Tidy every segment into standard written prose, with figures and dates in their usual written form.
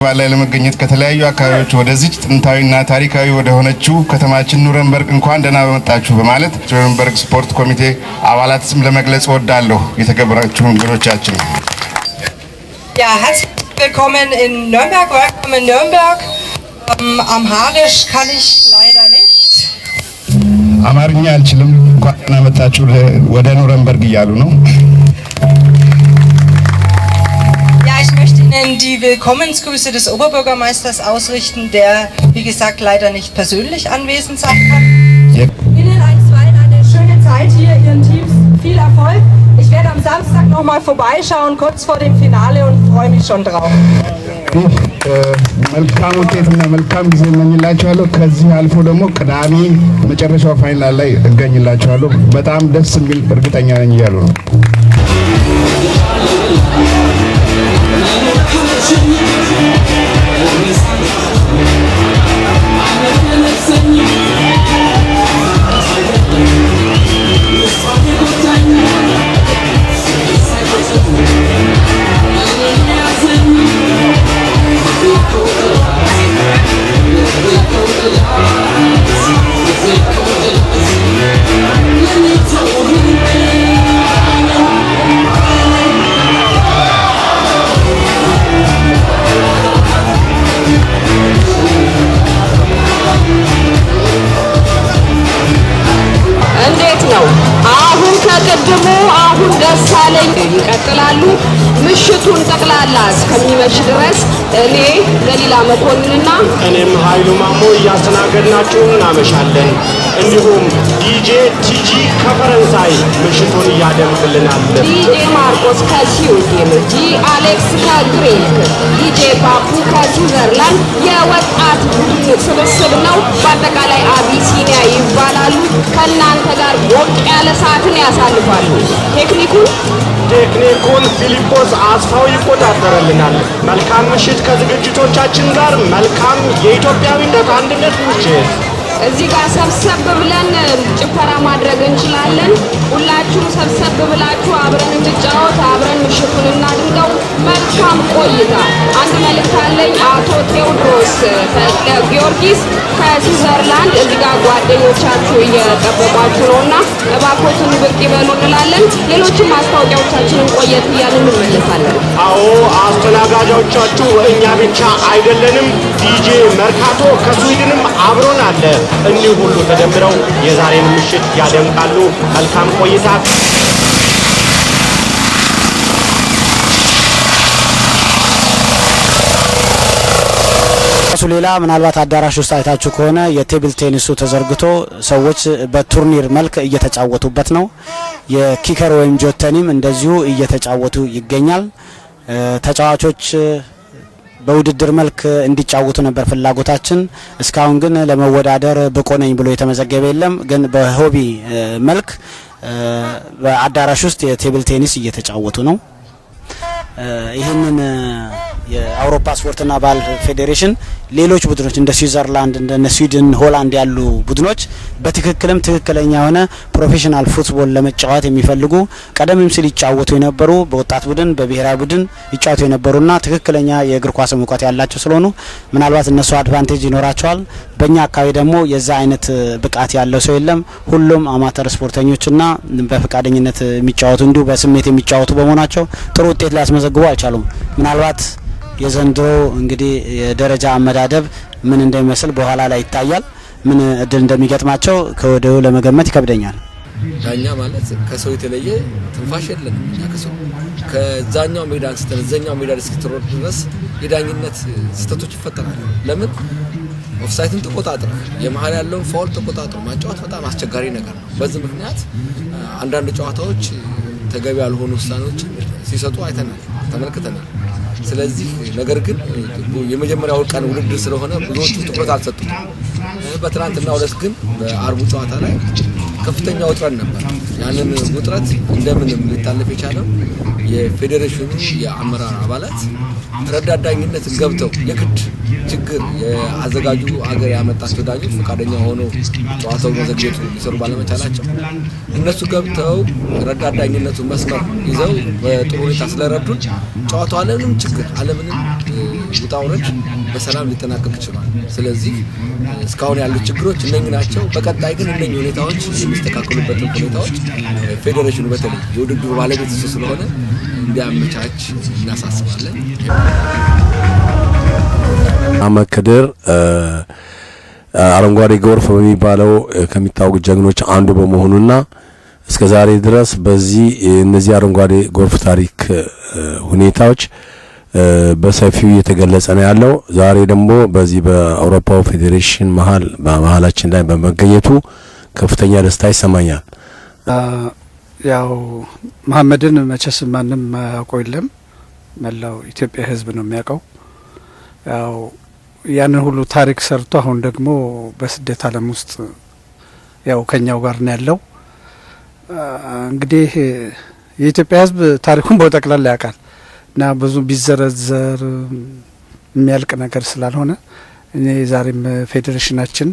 በዓል ላይ ለመገኘት ከተለያዩ አካባቢዎች ወደዚች ጥንታዊና ታሪካዊ ወደ ሆነችው ከተማችን ኑረንበርግ እንኳን ደህና በመጣችሁ በማለት ኑረንበርግ ስፖርት ኮሚቴ አባላት ስም ለመግለጽ እወዳለሁ። የተከበራችሁ እንግዶቻችን። Ja, herzlich willkommen in Nürnberg. Welcome in Nürnberg. Amharisch kann ich leider nicht. አማርኛ አልችልም። እንኳን ደህና መጣችሁ ወደ ኑረንበርግ እያሉ ነው። Ja, ich möchte Ihnen die Willkommensgrüße des Oberbürgermeisters ausrichten, der, wie gesagt, leider nicht persönlich anwesend sein kann. Ihnen einstweilen eine schöne Zeit hier, Ihren Teams viel Erfolg. Ich werde am Samstag nochmal vorbeischauen, kurz vor dem Finale, und freue mich schon drauf. መልካም ውጤትና መልካም ጊዜ እመኝላችኋለሁ። ከዚህ አልፎ ደግሞ ቅዳሜ መጨረሻው final ላይ እገኝላችኋለሁ። በጣም ደስ የሚል እርግጠኛ ነኝ እያሉ ነው። እንዴት ነው አሁን? ከቅድሙ አሁን ደሳለኝ ይቀጥላሉ። ምሽቱን ጠቅላላ እስከሚመሽ ድረስ እኔ ገሊላ መኮንንና እኔም ኃይሉ ማሞ እያስተናገድናችሁ እናመሻለን። እንዲሁም ዲጄ ቲጂ ከፈረንሳይ ምሽቱን እያደምቅልናል። ዲጄ ማርቆስ ከስዊድን፣ ጂ አሌክስ ከግሪክ፣ ዲጄ ባቡ ከስዊዘርላንድ የወጣት ቡድን ስብስብ ነው። በአጠቃላይ አቢሲኒያ ይባላሉ። ከእናንተ ጋር ሞቅ ያለ ሰዓትን ያሳልፋሉ። ቴክኒኩን ፊሊጶስ አስፋው ይቆጣጠርልናል። መልካም ምሽት ከዝግጅቶቻችን ጋር። መልካም የኢትዮጵያዊነት አንድነት ምሽት። እዚህ ጋር ሰብሰብ ብለን ጭፈራ ማድረግ እንችላለን። ሁላችሁም ሰብሰብ ብላችሁ አብረን እንጫወት፣ አብረን ምሽቱን እናድምቀው። መልካም ቆይታ። አንድ መልእክት አለኝ። አቶ ቴዎድሮስ ተክለ ጊዮርጊስ ከስዊዘርላንድ እዚህ ጋር ጓደኞቻችሁ እየጠበቋችሁ ነውና እባክዎትን ብቅ ይበሉ እንላለን። ሌሎችም ማስታወቂያዎቻችንን ቆየት እያልን እንመለሳለን። አዎ፣ አስተናጋጆቻችሁ እኛ ብቻ አይደለንም። ዲጄ መርካቶ ከስዊድንም አብሮን አለ። እኒህ ሁሉ ተደምረው የዛሬን ምሽት ያደምቃሉ። መልካም ቆይታ። እሱ ሌላ ምናልባት አዳራሽ ውስጥ አይታችሁ ከሆነ የ table tennis ኡ ተዘርግቶ ሰዎች በ Turnier መልክ እየተጫወቱበት ነው። የኪከር ወይም ጆተኒም እንደዚሁ እየተጫወቱ ይገኛል። ተጫዋቾች በውድድር መልክ እንዲጫወቱ ነበር ፍላጎታችን። እስካሁን ግን ለመወዳደር ብቁ ነኝ ብሎ የተመዘገበ የለም። ግን በ hobby መልክ በአዳራሽ ውስጥ የ table tennis እየተጫወቱ ነው። ይህንን የአውሮፓ ስፖርትና ባህል ፌዴሬሽን ሌሎች ቡድኖች እንደ ስዊዘርላንድ፣ እንደ ስዊድን፣ ሆላንድ ያሉ ቡድኖች በትክክልም ትክክለኛ የሆነ professional football ለመጫወት የሚፈልጉ ቀደምም ሲል ይጫወቱ የነበሩ፣ በወጣት ቡድን በብሔራዊ ቡድን ይጫወቱ የነበሩና ትክክለኛ የእግር ኳስ እውቀት ያላቸው ስለሆኑ ምናልባት እነሱ advantage ይኖራቸዋል። በእኛ አካባቢ ደግሞ የዛ አይነት ብቃት ያለው ሰው የለም። ሁሉም አማተር ስፖርተኞችና በፈቃደኝነት የሚጫወቱ፣ እንዲሁ በስሜት የሚጫወቱ በመሆናቸው ጥሩ ውጤት ሊያስመዘግቡ አልቻሉም። ምናልባት የዘንድሮ እንግዲህ የደረጃ አመዳደብ ምን እንደሚመስል በኋላ ላይ ይታያል። ምን እድል እንደሚገጥማቸው ከወዲሁ ለመገመት ይከብደኛል። ዳኛ ማለት ከሰው የተለየ ትንፋሽ የለንም። እኛ ከሰው ከዛኛው ሜዳ አንስተን እዛኛው ሜዳ እስክትሮጥ ድረስ የዳኝነት ስህተቶች ይፈጠራሉ። ለምን ኦፍሳይትን ተቆጣጥረ የመሀል ያለውን foul ተቆጣጥሮ ማጫወት በጣም አስቸጋሪ ነገር ነው። በዚህ ምክንያት አንዳንድ ጨዋታዎች ተገቢ ያልሆኑ ውሳኔዎች ሲሰጡ አይተናል፣ ተመልክተናል። ስለዚህ ነገር ግን የመጀመሪያው ቀን ውድድር ስለሆነ ብዙዎቹ ትኩረት አልሰጡትም። በትናንትናው ዕለት ግን በአርቡ ጨዋታ ላይ ከፍተኛ ውጥረት ነበር። ያንን ውጥረት እንደምንም ሊታለፍ የቻለው የፌዴሬሽኑ የአመራር አባላት ረዳት ዳኝነት ገብተው የግድ ችግር የአዘጋጁ አገር ያመጣቸው ዳኞች ፈቃደኛ ሆነው ጨዋታው መዘግየቱ ሊሰሩ ባለመቻላቸው እነሱ ገብተው ረዳት ዳኝነቱን መስመር ይዘው በጥሩ ሁኔታ ስለረዱን ጨዋታው አለምንም ችግር አለምንም ውጣ ውረድ በሰላም ሊጠናቀቅ ችሏል። ስለዚህ እስካሁን ያሉት ችግሮች እነኚህ ናቸው። በቀጣይ ግን እነኚህ ሁኔታዎች የሚስተካከሉበትን ሁኔታዎች ፌዴሬሽኑ በተለይ የውድድሩ ባለቤት እሱ ስለሆነ እንዲያመቻች እናሳስባለን። መሐመድ ከድር አረንጓዴ ጎርፍ በሚባለው ከሚታወቁ ጀግኖች አንዱ በመሆኑና እስከ ዛሬ ድረስ በዚህ እነዚህ አረንጓዴ ጎርፍ ታሪክ ሁኔታዎች በሰፊው እየተገለጸ ነው ያለው። ዛሬ ደግሞ በዚህ በአውሮፓው ፌዴሬሽን መሀል በመሀላችን ላይ በመገኘቱ ከፍተኛ ደስታ ይሰማኛል። ያው መሀመድን መቼስ ማንም አያውቀው የለም። መላው ኢትዮጵያ ሕዝብ ነው የሚያውቀው። ያው ያንን ሁሉ ታሪክ ሰርቶ አሁን ደግሞ በስደት ዓለም ውስጥ ያው ከኛው ጋር ነው ያለው። እንግዲህ የኢትዮጵያ ሕዝብ ታሪኩን በጠቅላላ ያውቃል እና ብዙ ቢዘረዘር የሚያልቅ ነገር ስላልሆነ እኔ ዛሬም ፌዴሬሽናችን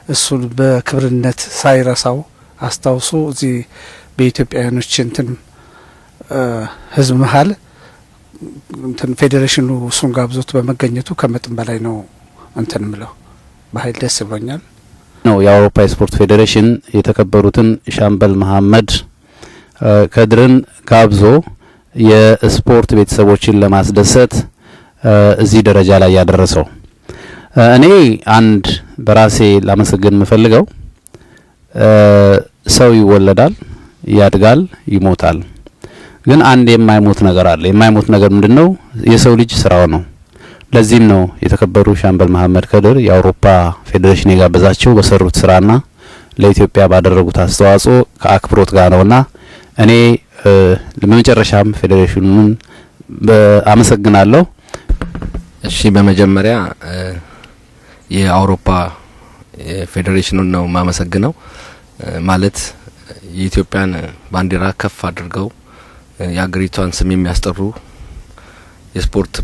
እሱን በክብርነት ሳይረሳው አስታውሶ እዚህ በኢትዮጵያውያኖች እንትን ህዝብ መሀል እንትን ፌዴሬሽኑ እሱን ጋብዞት በመገኘቱ ከመጠን በላይ ነው እንትን ምለው በኃይል ደስ ብሎኛል። ነው የአውሮፓ የስፖርት ፌዴሬሽን የተከበሩትን ሻምበል መሐመድ ከድርን ጋብዞ የስፖርት ቤተሰቦችን ለማስደሰት እዚህ ደረጃ ላይ ያደረሰው። እኔ አንድ በራሴ ላመሰግን የምፈልገው፣ ሰው ይወለዳል፣ ያድጋል፣ ይሞታል። ግን አንድ የማይሞት ነገር አለ። የማይሞት ነገር ምንድነው? የሰው ልጅ ስራው ነው። ለዚህም ነው የተከበሩ ሻምበል መሐመድ ከድር የአውሮፓ ፌዴሬሽን የጋበዛቸው በሰሩት ስራና ለኢትዮጵያ ባደረጉት አስተዋጽኦ ከአክብሮት ጋር ነውና እኔ በመጨረሻም ፌዴሬሽኑን አመሰግናለሁ። እሺ፣ በመጀመሪያ የአውሮፓ ፌዴሬሽኑን ነው የማመሰግነው። ማለት የኢትዮጵያን ባንዲራ ከፍ አድርገው የሀገሪቷን ስም የሚያስጠሩ የስፖርት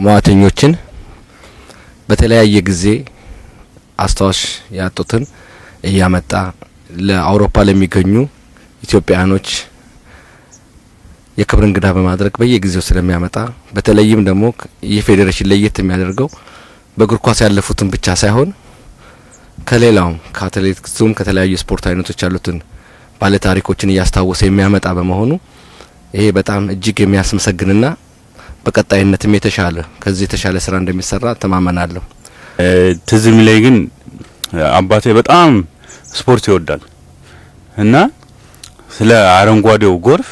ሟተኞችን በተለያየ ጊዜ አስታዋሽ ያጡትን እያመጣ ለአውሮፓ ለሚገኙ ኢትዮጵያውያኖች የክብር እንግዳ በማድረግ በየጊዜው ስለሚያመጣ፣ በተለይም ደግሞ ይህ ፌዴሬሽን ለየት የሚያደርገው በእግር ኳስ ያለፉትን ብቻ ሳይሆን ከሌላውም ከአትሌቲክሱም ከተለያዩ ስፖርት አይነቶች ያሉትን ባለ ታሪኮችን እያስታወሰ የሚያመጣ በመሆኑ ይሄ በጣም እጅግ የሚያስመሰግንና በቀጣይነትም የተሻለ ከዚህ የተሻለ ስራ እንደሚሰራ ተማመናለሁ። ትዝ የሚለኝ ግን አባቴ በጣም ስፖርት ይወዳል እና ስለ አረንጓዴው ጎርፍ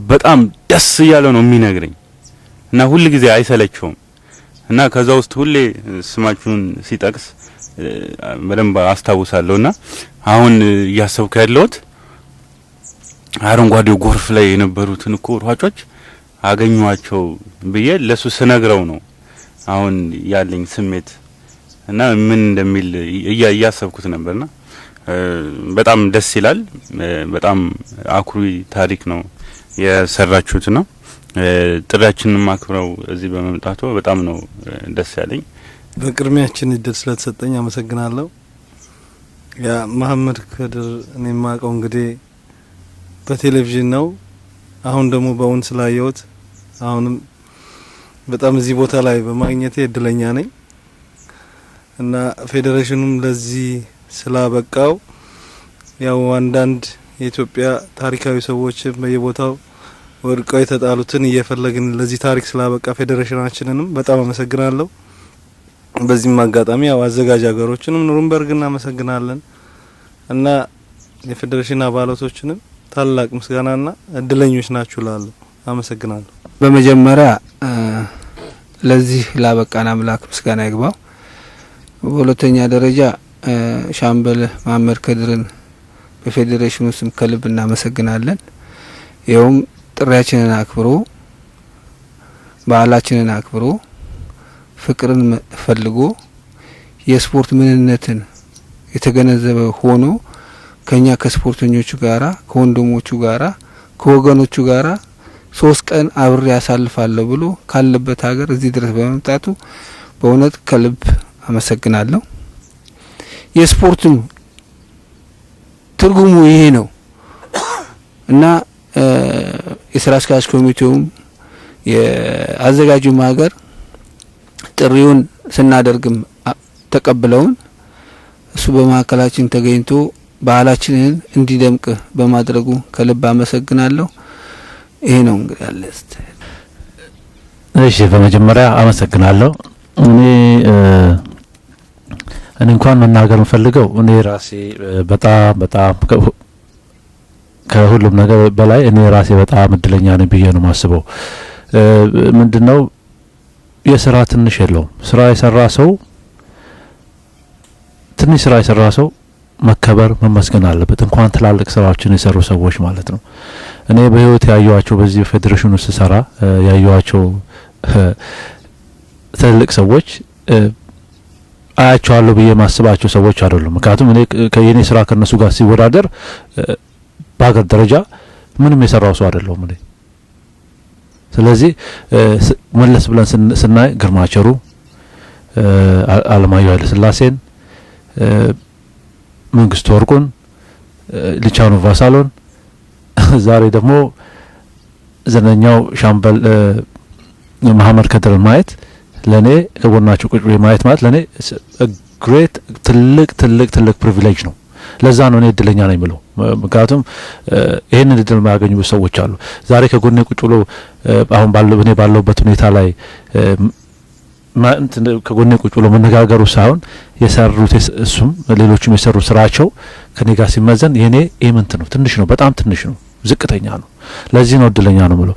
በጣም ደስ እያለ ነው የሚነግረኝ እና ሁል ጊዜ አይሰለቸውም እና ከዛ ውስጥ ሁሌ ስማችሁን ሲጠቅስ በደንብ አስታውሳለሁ። እና አሁን እያሰብኩ ያለሁት አረንጓዴው ጎርፍ ላይ የነበሩትን እኮ ሯጮች አገኘኋቸው ብዬ ለሱ ስነግረው ነው አሁን ያለኝ ስሜት እና ምን እንደሚል እያሰብኩት ነበርና በጣም ደስ ይላል። በጣም አኩሪ ታሪክ ነው የሰራችሁት ነው። ጥሪያችንን አክብረው እዚህ በመምጣቱ በጣም ነው ደስ ያለኝ። በቅድሚያችን እድል ስለተሰጠኝ አመሰግናለሁ። ያ መሀመድ ከድር እኔ የማውቀው እንግዲህ በቴሌቪዥን ነው። አሁን ደግሞ በእውን ስላየሁት አሁንም በጣም እዚህ ቦታ ላይ በማግኘቴ እድለኛ ነኝ እና ፌዴሬሽኑም ለዚህ ስላበቃው፣ ያው አንዳንድ የኢትዮጵያ ታሪካዊ ሰዎች በየቦታው ወድቀው የተጣሉትን እየፈለግን ለዚህ ታሪክ ስላበቃ ፌዴሬሽናችንንም በጣም አመሰግናለሁ። በዚህም አጋጣሚ ያው አዘጋጅ ሀገሮችንም ኑርንበርግ እናመሰግናለን እና የፌዴሬሽን አባላቶችንም ታላቅ ምስጋናና እድለኞች ናችሁ እላለሁ። አመሰግናለሁ። በመጀመሪያ ለዚህ ላበቃን አምላክ ምስጋና ይግባው። በሁለተኛ ደረጃ ሻምበል መሀመድ ከድርን በፌዴሬሽኑ ስም ከልብ እናመሰግናለን። ይኸውም ጥሪያችንን አክብሮ፣ በዓላችንን አክብሮ፣ ፍቅርን ፈልጎ፣ የስፖርት ምንነትን የተገነዘበ ሆኖ ከኛ ከስፖርተኞቹ ጋራ፣ ከወንድሞቹ ጋራ፣ ከወገኖቹ ጋራ 3 ቀን አብሬ ያሳልፋለሁ ብሎ ካለበት ሀገር እዚህ ድረስ በመምጣቱ በእውነት ከልብ አመሰግናለሁ። የስፖርቱ ትርጉሙ ይሄ ነው እና የስራ አስኪያጅ ኮሚቴውም የአዘጋጁም ሀገር ጥሪውን ስናደርግም ተቀብለውን እሱ በመካከላችን ተገኝቶ ባህላችንን እንዲደምቅ በማድረጉ ከልብ አመሰግናለሁ። ይሄ ነው እንግዲህ ያለ። እሺ፣ በመጀመሪያ አመሰግናለሁ። እኔ እንኳን መናገር የምፈልገው እኔ ራሴ በጣም በጣም ከሁሉም ነገር በላይ እኔ ራሴ በጣም እድለኛ ነኝ ብዬ ነው የማስበው። ምንድነው፣ የስራ ትንሽ የለውም። ስራ የሰራ ሰው፣ ትንሽ ስራ የሰራ ሰው መከበር መመስገን አለበት። እንኳን ትላልቅ ስራዎችን የሰሩ ሰዎች ማለት ነው። እኔ በህይወት ያየኋቸው፣ በዚህ ፌዴሬሽን ውስጥ ስሰራ ያየኋቸው ትልልቅ ሰዎች አያቸዋለሁ ብዬ ማስባቸው ሰዎች አይደሉም። ምክንያቱም እኔ የኔ ስራ ከነሱ ጋር ሲወዳደር በሀገር ደረጃ ምንም የሰራው ሰው አይደለሁም እኔ። ስለዚህ መለስ ብለን ስናይ ግርማቸሩ፣ አለማየሁ ኃይለስላሴን፣ መንግስቱ ወርቁን፣ ሉቺያኖ ቫሳሎን፣ ዛሬ ደግሞ ዝነኛው ሻምበል መሀመድ ከድርን ማየት ለእኔ፣ ከጎናቸው ቁጭ ብዬ ማየት ማለት ለእኔ great ትልቅ ትልቅ ትልቅ privilege ነው። ለዛ ነው እኔ እድለኛ ነኝ የምለው። ምክንያቱም ይህንን እድል የማያገኙ ብዙ ሰዎች አሉ። ዛሬ ከጎኔ ቁጭ ብሎ አሁን ባለው እኔ ባለሁበት ሁኔታ ላይ ከጎኔ ቁጭ ብሎ መነጋገሩ ሳይሆን የሰሩት፣ እሱም ሌሎቹም የሰሩት ስራቸው ከኔ ጋር ሲመዘን የኔ ኢምንት ነው፣ ትንሽ ነው፣ በጣም ትንሽ ነው፣ ዝቅተኛ ነው። ለዚህ ነው እድለኛ ነው የምለው።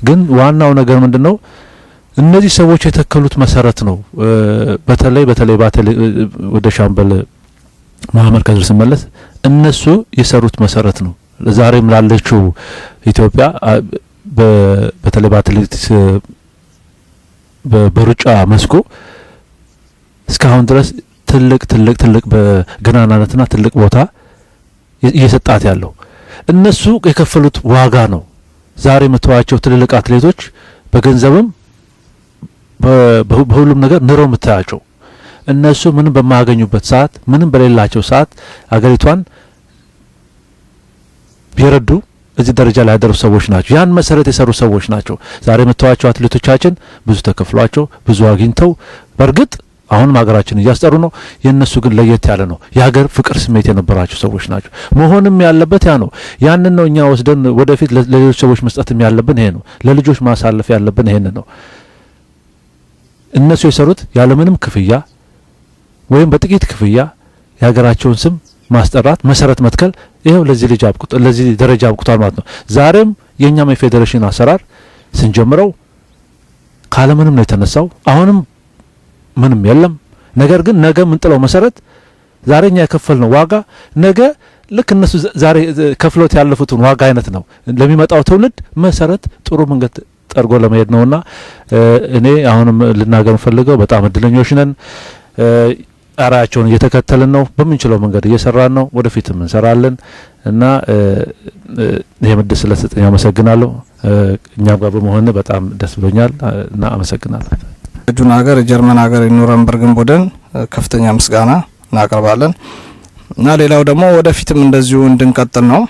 ግን ዋናው ነገር ምንድን ነው? እነዚህ ሰዎች የተከሉት መሰረት ነው። በተለይ በተለይ ወደ ሻምበል መሀመድ ከድር ስመለስ እነሱ የሰሩት መሰረት ነው። ዛሬም ላለችው ኢትዮጵያ በተለይ በአትሌቲክስ በሩጫ መስኩ እስካሁን ድረስ ትልቅ ትልቅ ትልቅ በገናናነትና ትልቅ ቦታ እየሰጣት ያለው እነሱ የከፈሉት ዋጋ ነው። ዛሬ የምታዩዋቸው ትልልቅ አትሌቶች በገንዘብም በሁሉም ነገር ንረው የምታያቸው እነሱ ምንም በማያገኙበት ሰዓት፣ ምንም በሌላቸው ሰዓት አገሪቷን የረዱ፣ እዚህ ደረጃ ላይ ያደረሱ ሰዎች ናቸው። ያን መሰረት የሰሩ ሰዎች ናቸው። ዛሬ የምታዩዋቸው አትሌቶቻችን ብዙ ተከፍሏቸው ብዙ አግኝተው በእርግጥ አሁንም ሀገራችን እያስጠሩ ነው። የእነሱ ግን ለየት ያለ ነው። የሀገር ፍቅር ስሜት የነበራቸው ሰዎች ናቸው። መሆንም ያለበት ያ ነው። ያንን ነው እኛ ወስደን ወደፊት ለሌሎች ሰዎች መስጠትም ያለብን ይሄ ነው። ለልጆች ማሳለፍ ያለብን ይሄንን ነው። እነሱ የሰሩት ያለምንም ክፍያ ወይም በጥቂት ክፍያ የሀገራቸውን ስም ማስጠራት፣ መሰረት መትከል ይኸው ለዚህ ልጅ አብቅቶ ለዚህ ደረጃ አብቅቷል ማለት ነው። ዛሬም የእኛም የፌዴሬሽን አሰራር ስንጀምረው ካለምንም ነው የተነሳው። አሁንም ምንም የለም። ነገር ግን ነገ የምንጥለው መሰረት፣ ዛሬ እኛ የከፈልነው ዋጋ ነገ ልክ እነሱ ዛሬ ከፍሎት ያለፉትን ዋጋ አይነት ነው፣ ለሚመጣው ትውልድ መሰረት ጥሩ መንገድ ጠርጎ ለመሄድ ነውና እኔ አሁንም ልናገር የምፈልገው በጣም እድለኞች ነን። አርአያቸውን እየተከተልን ነው። በምንችለው መንገድ እየሰራን ነው። ወደፊትም እንሰራለን እና ይሄ እድል ስለተሰጠኝ አመሰግናለሁ። እኛም ጋር በመሆን በጣም ደስ ብሎኛል እና አመሰግናለሁ። ጁን ሀገር የጀርመን ሀገር የኑረንበርግን ቡድን ከፍተኛ ምስጋና እናቀርባለን እና ሌላው ደግሞ ወደፊትም እንደዚሁ እንድንቀጥል ነው።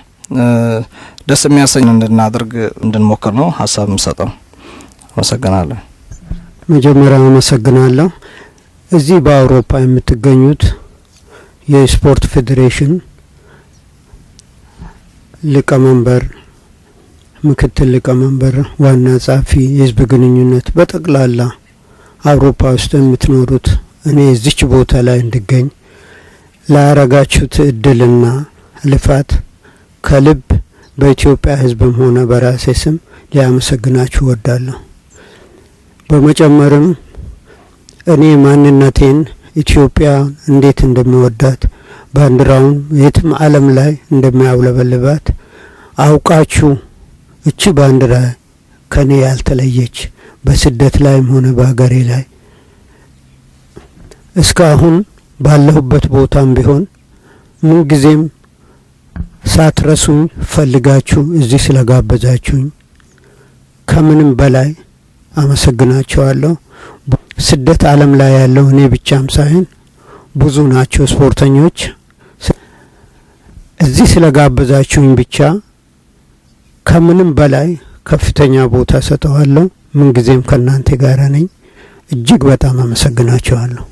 ደስ የሚያሰኝ እንድናደርግ እንድንሞክር ነው ሀሳብ የምሰጠው። አመሰግናለሁ። መጀመሪያ አመሰግናለሁ። እዚህ በአውሮፓ የምትገኙት የስፖርት ፌዴሬሽን ሊቀመንበር፣ ምክትል ሊቀመንበር፣ ዋና ጸሐፊ፣ የህዝብ ግንኙነት፣ በጠቅላላ አውሮፓ ውስጥ የምትኖሩት እኔ እዚች ቦታ ላይ እንድገኝ ላረጋችሁት እድልና ልፋት ከልብ በኢትዮጵያ ሕዝብም ሆነ በራሴ ስም ሊያመሰግናችሁ እወዳለሁ። በመጨመርም እኔ ማንነቴን፣ ኢትዮጵያ እንዴት እንደሚወዳት፣ ባንዲራውን የትም ዓለም ላይ እንደሚያውለበልባት አውቃችሁ እቺ ባንዲራ ከኔ ያልተለየች በስደት ላይም ሆነ በሀገሬ ላይ እስካሁን ባለሁበት ቦታም ቢሆን ምንጊዜም ሳትረሱኝ ፈልጋችሁ እዚህ ስለጋበዛችሁኝ ከምንም በላይ አመሰግናችኋለሁ። ስደት ዓለም ላይ ያለው እኔ ብቻም ሳይሆን ብዙ ናቸው ስፖርተኞች። እዚህ ስለጋበዛችሁኝ ብቻ ከምንም በላይ ከፍተኛ ቦታ ሰጠዋለሁ። ምንጊዜም ከእናንተ ጋር ነኝ። እጅግ በጣም አመሰግናቸዋለሁ።